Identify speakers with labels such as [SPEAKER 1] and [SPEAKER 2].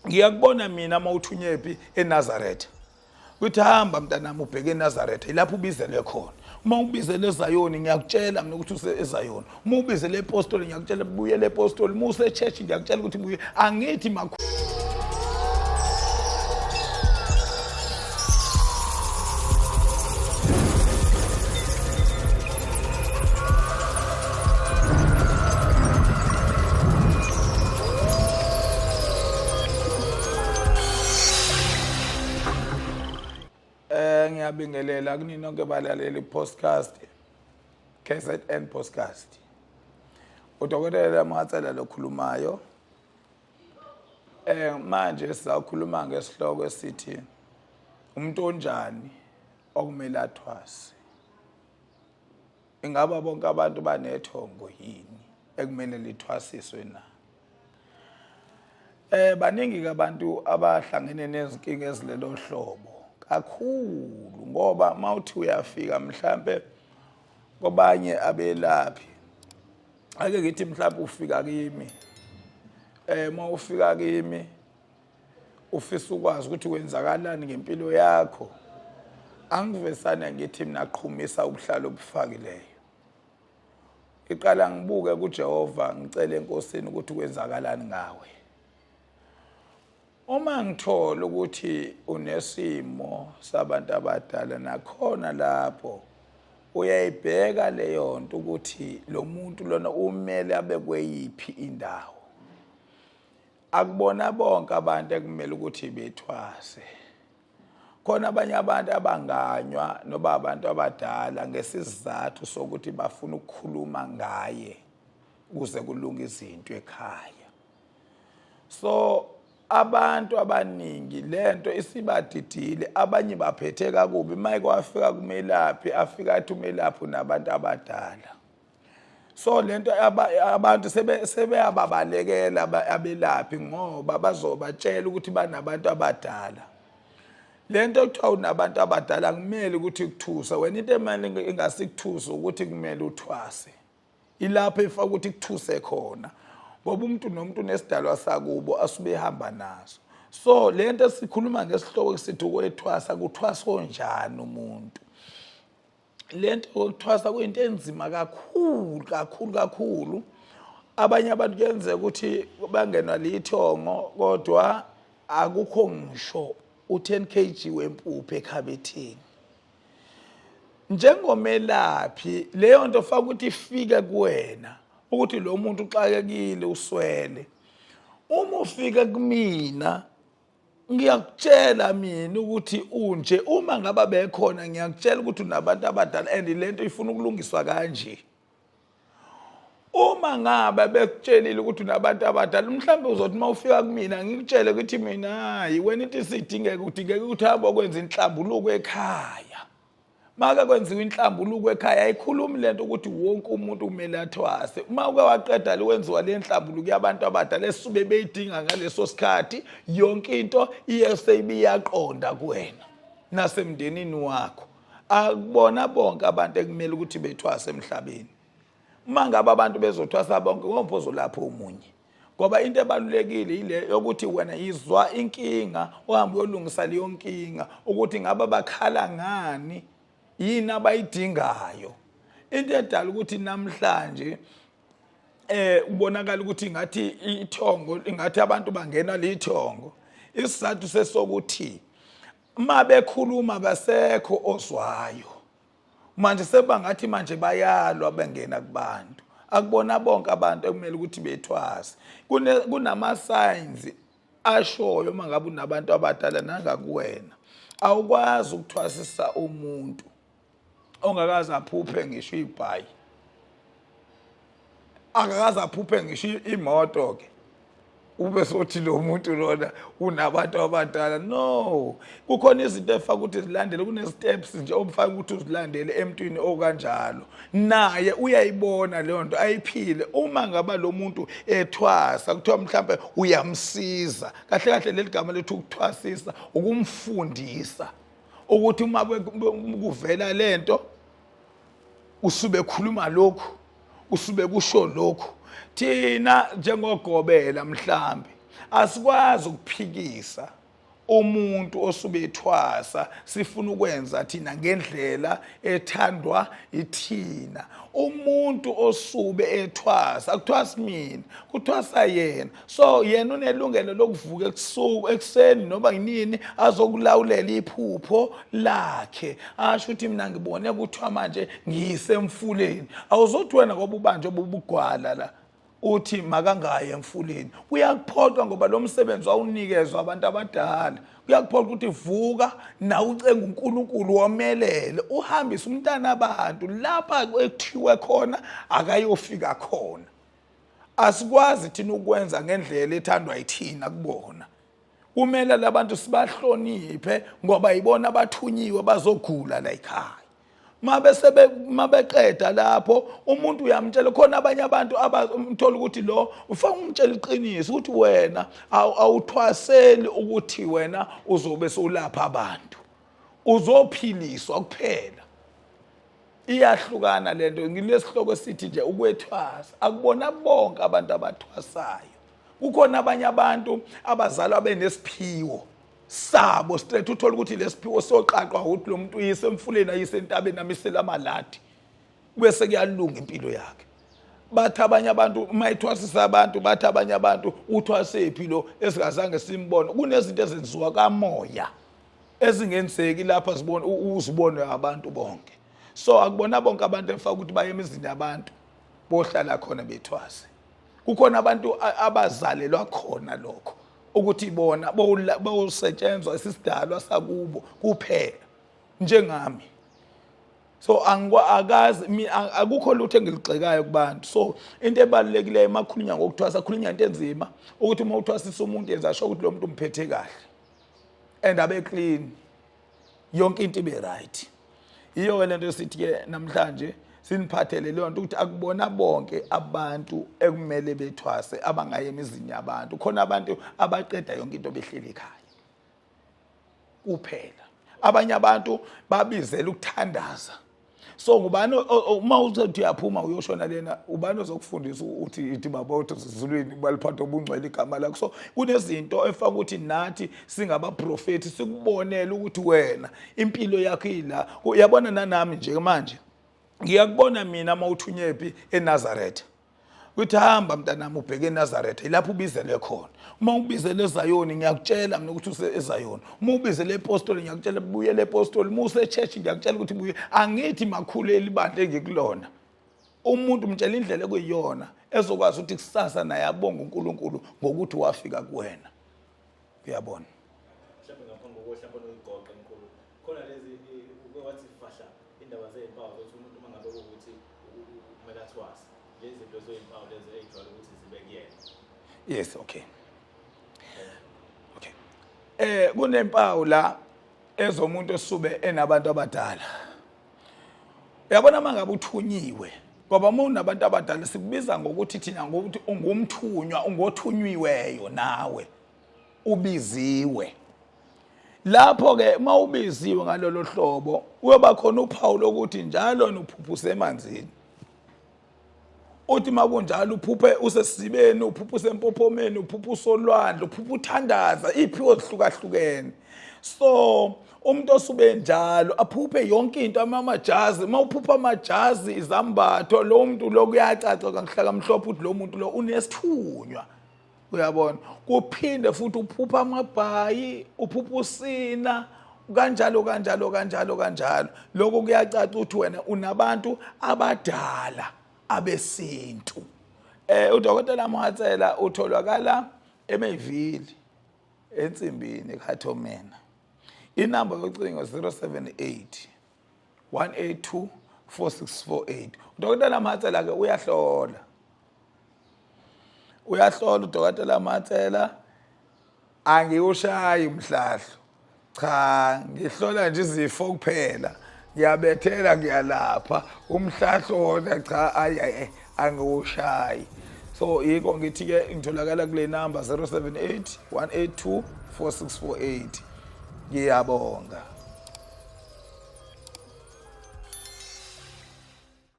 [SPEAKER 1] Ngiyakubona mina uma uthunyephi eNazaretha. Kuthi hamba mntanami ubheke eNazaretha, ilapho ubizelwe khona. Uma ubizele eZayoni ngiyakutshela mina ukuthi use eZayoni. Uma ubizele ePostoli ngiyakutshela buyele ePostoli. Uma use church ngiyakutshela ukuthi buye. Angithi makhu Ngiyabingelela kunini nonke balaleli podcast KZN podcast. Udokotela Matsela lokhulumayo. Manje sizakhuluma ngesihloko esithi umuntu onjani okumele athwase. Ingaba bonke abantu banethongo yini ekumele lithwasiswe na? Baningi ke abantu abahlangene nezinkinga ezilelo hlobo kakhulu ngoba mawuthi uyafika mhlambe kwabanye abelaphi ake ngithi mhlawumbe ufika kimi uma ufika kimi ufisa ukwazi ukuthi kwenzakalani ngempilo yakho angivesane ngithi mina qhumisa ubuhlalo obufakileyo iqala ngibuke kuJehova ngicele enkosini ukuthi kwenzakalani ngawe. Uma ngithola ukuthi unesimo sabantu abadala nakhona lapho uyayibheka leyo nto ukuthi lo muntu lona umele abe kweyiphi indawo. Akubona bonke abantu ekumele ukuthi bethwase. Khona abanye abantu abanganywa noba abantu abadala ngesizathu sokuthi bafuna ukukhuluma ngaye ukuze kulunge izinto ekhaya. So abantu abaningi lento isibadidile, abanye baphethe kakubi. Uma kwafika kumelaphi afika athi umelaphi unabantu abadala. So lento abantu sebeyababalekela abelaphi ngoba bazobatshela ukuthi banabantu abadala. Lento kuthiwa unabantu abadala kumele ukuthi kuthuse wena, into emane ingasikuthusa ukuthi kumele uthwase. Ilapho efaka ukuthi kuthuse khona ngoba umuntu nomuntu unesidalwa sakubo asube ehamba naso. So lento esikhuluma ngesihloko esithi ukwethwasa, kuthwasa onjani umuntu? Lento yokuthwasa kuyinto enzima kakhulu kakhulu kakhulu. Abanye abantu kuyenzeka ukuthi bangenwa lithongo kodwa akukho ngisho u-10 kg wempuphu ekhabetheni. Njengomelaphi leyo nto faka ukuthi ifike kuwena ukuthi lo muntu uxakekile uswele. Uma ufika kumina ngiyakutshela mina ukuthi unje, uma ngaba bekhona ngiyakutshela ukuthi unabantu abadala and lento ifuna ukulungiswa kanje. Uma ngabe bekutshelile ukuthi unabantu abadala, mhlawumbe uzothi uma ufika kumina ngikutshele ukuthi mina hayi wena into isidingeka udingeka ukuthi uhambe okwenza inhlambuluko ekhaya. Make kwenziwa inhlambuluko ekhaya ayikhulumi lento ukuthi wonke umuntu kumele athwase. Uma uke waqeda wenziwa le nhlambuluko yabantu abadala esube beyidinga ngaleso sikhathi, yonke into iye seyibiyaqonda kuwena nasemndenini wakho. Akubona bonke abantu ekumele ukuthi bethwase emhlabeni. Uma ngabe abantu bezothwasa bonke ngomfo ozolapha omunye. Ngoba into ebalulekile ile yokuthi wena izwa inkinga uhambe uyolungisa leyo nkinga ukuthi ngabe bakhala ngani, yini abayidingayo. Into edala ukuthi namhlanje ubonakala ukuthi ngathi ithongo ingathi abantu bangena lithongo, isizathu sesokuthi uma bekhuluma basekho ozwayo. Manje sebangathi manje bayalwa bengena kubantu. Akubona bonke abantu ekumele ukuthi bethwase. Kunama signs ashoyo uma ngabe unabantu abadala nangakuwena. Awukwazi ukuthwasisa umuntu ongakaze aphuphe ngisho ibhayi, akakaze aphuphe ngisho imoto ke ube sothi lo muntu lona unabantu abadala. No, kukhona izinto efaka ukuthi zilandele, kune-steps nje omfaka ukuthi uzilandele emntwini okanjalo, naye uyayibona leyo nto ayiphile. Uma ngaba lo muntu ethwasa kuthiwa mhlampe uyamsiza, kahle kahle leli gama lethu ukuthwasisa ukumfundisa ukuthi uma kuvela lento usube khuluma lokhu, usube kusho lokhu. Thina njengogobela mhlambe Asikwazi ukuphikisa umuntu osube ethwasa sifuna ukwenza thina ngendlela ethandwa ithina. Umuntu osube ethwasa akuthwasi mina, kuthwasa yena. So yena unelungelo lokuvuka ebusuku ekuseni noma yinini azokulawulela iphupho lakhe, asho ukuthi mina ngibone kuthiwa manje ngiyisemfuleni. Awuzothi wena ngoba ubanjwe bubugwala la uthi makangayi emfuleni. Kuyakuphoqa ngoba lo msebenzi wawunikezwa abantu abadala. Kuyakuphoqa ukuthi vuka nawe ucenga uNkulunkulu womelele uhambise umntana abantu lapha ekuthiwe khona akayofika khona. Asikwazi thina ukwenza ngendlela ethandwa yithina kubona. Kumele labantu sibahloniphe ngoba yibona abathunyiwe bazogula la ekhaya. Mabe mabeqeda lapho umuntu uyamtshela khona abanye abantu abamthola ukuthi lo ufake umtshela iqiniso ukuthi wena awuthwaseli ukuthi wena uzobe sowulapha abantu, uzophiliswa kuphela. Iyahlukana lento. Ngilesihloko esithi nje ukwethwasa akubona bonke abantu abathwasayo. Kukhona abanye abantu abazalwa benesiphiwo sabo straight, uthola ukuthi lesiphiwo soqaqwa ukuthi lo muntu uyise emfuleni ayise entabeni amisele amaladi bese kuyalunga impilo yakhe. Bathi abanye abantu uma ethwasisa abantu, bathi abanye abantu uthwasephi lo esingazange simbone. Kunezinto ezenziwa kamoya ezingenzeki lapha zibone uzibone abantu bonke. So akubona bonke abantu efaka ukuthi baye emizini yabantu bohlala khona bethwase. Kukhona abantu abazalelwa khona lokho ukuthi bona bowusetshenzwa isisidalwa sakubo kuphela njengami. So akazi akukho lutho engiligxekayo kubantu. So into ebalulekileyo uma kukhulunywa ngokuthwasa, khulunywa into enzima ukuthi uma uthwasisa umuntu yenza sure ukuthi lo muntu umphethe kahle and abe clean, yonke into ibe right. Iyo ke lento esithi ke namhlanje siniphathele leyo nto ukuthi akubona bonke abantu ekumele bethwase abangaye emizini yabantu. Khona abantu abaqeda yonke into behleli ekhaya kuphela. Abanye abantu babizela ukuthandaza. So ngubani uma uzothi uyaphuma uyoshona lena, ubani ozokufundisa uthi ithi baba uthi ezulwini baliphatha obungcwele igama lakho. So kunezinto efaka ukuthi nathi singabaprofethi sikubonele ukuthi wena impilo yakho ila. Uyabona nanami nje manje ngiyakubona mina uma uthunyephi eNazaretha, uthi hamba mntanami ubheke eNazaretha, ilapho ubizelwe khona. Uma ubizele eZayoni ngiyakutshela mina ukuthi use eZayoni. Uma ubizele ePostoli ngiyakutshela buyele ePostoli. Uma use-church ngiyakutshela ukuthi buye. Angithi makhulu elibandla engikulona. Umuntu mtshela indlela ekuyiyona ezokwazi ukuthi kusasa naye abonge uNkulunkulu ngokuthi wafika kuwena. Uyabona?
[SPEAKER 2] Mhlawumbe ngaphambi kokuhla mhlawumbe uyigoqe mkhulu, khona lezi uke wathi fahla indaba zey'mpawu zokuthi umuntu uma ngabe kuwukuthi kumele athwase, lezi zinto zoy'mpawu lezi ey'jwayele ukuthi zibe kuyena.
[SPEAKER 1] Yes, okay. Okay. Kunempawu la ezomuntu osube enabantu abadala. Uyabona uma ngabe uthunyiwe, ngoba uma unabantu abadala sikubiza ngokuthi thina ngokuthi ungumthunywa, ungothunyiweyo nawe ubiziwe. Lapho ke uma ubiziwe ngalolo hlobo kuyoba khona uphawu lokuthi njalo uphupha emanzini. Uthi makunjalo uphuphe usesibeni, uphuphe usempophomeni, uphuphe usolwandle, uphuphe uthandaza, iphiwo zihlukahlukene. So umuntu osube njalo aphuphe yonke into, amajazi, uma uphupha amajazi, izambatho, lo muntu lo kuyacaca kangihlaka mhlophe ukuthi lo muntu lo unesithunywa. Uyabona? Kuphinde futhi uphupha amabhayi, uphupha usina, kanjalo kanjalo kanjalo kanjalo. Lokho kuyacaca ukuthi wena unabantu abadala abesintu. UDokotela Mohatsela utholakala eMayville ensimbini kaThomena. Inamba yocingo 078 182 4648. UDokotela Mohatsela ke uyahlola. Uyahlola uDokotela Mohatsela, angiwushayi umhlahlo. Cha, ngihlola nje izifo kuphela. Ngiyabethela ngiyalapha. Umhlahlo wona cha ayi ayi angiwushayi. So yiko ngithi ke ngitholakala kule number 078 182 4648. Ngiyabonga.